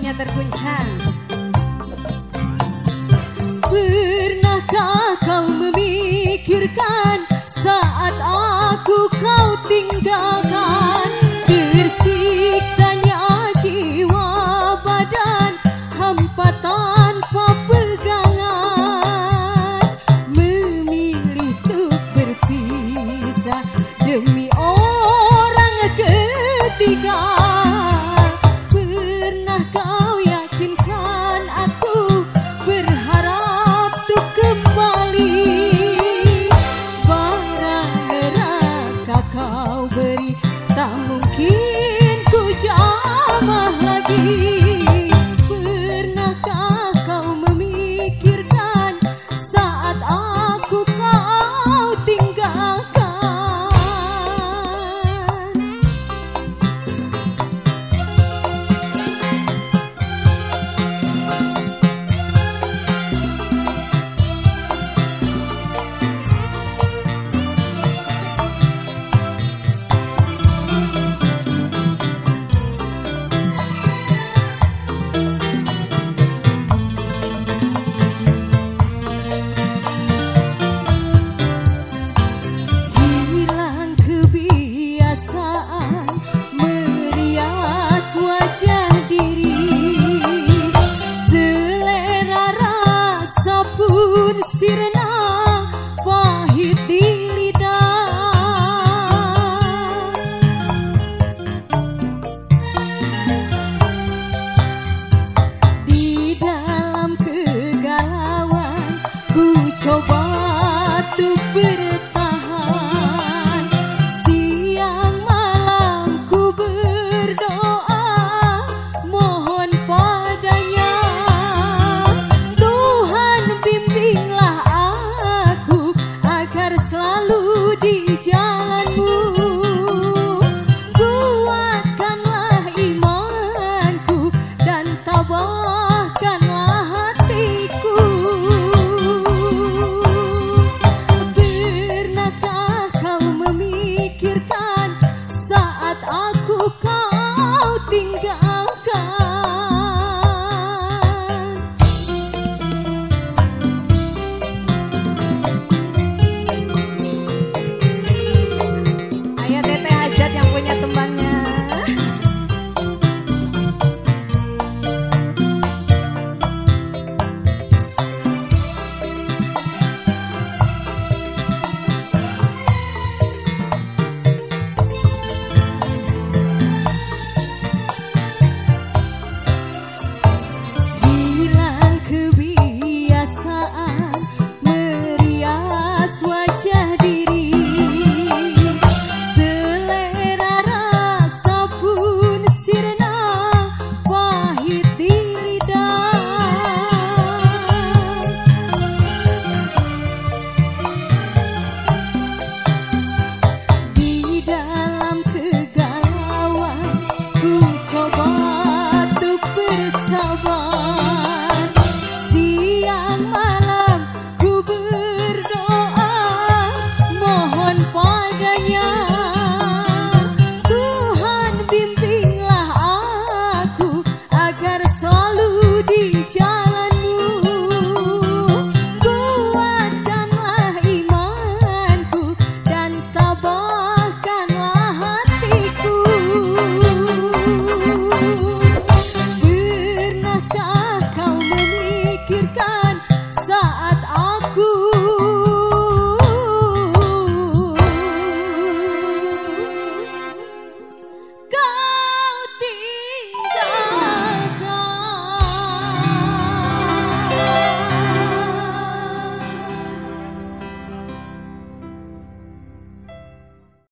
Hatinya terguncang. Pernahkah kau memikirkan saat aku kau tinggalkan? Tersiksanya jiwa badan hampa tanpa pegangan. Memilih untuk berpisah demi orang ketiga. Pernah kau yakinkan aku berharap untuk kembali. Barang neraka kau beri, tak mungkin ku jamah lagi. Pernahkah kau memikirkan saat aku kau tinggalkan? Hilang kebiasaan merias wajah diri, selera rasa pun sirna pahit di lidah. Di dalam kegalauan ku coba untuk bertahan. Siang malam ku berdoa mohon padanya, Tuhan bimbinglah aku agar selalu di jalanmu. Kuatkanlah imanku dan tabahkanlah hatiku. Pernahkah kau memikirkan saat aku kau tinggalkan? Ayo Teteh Hajat yang punya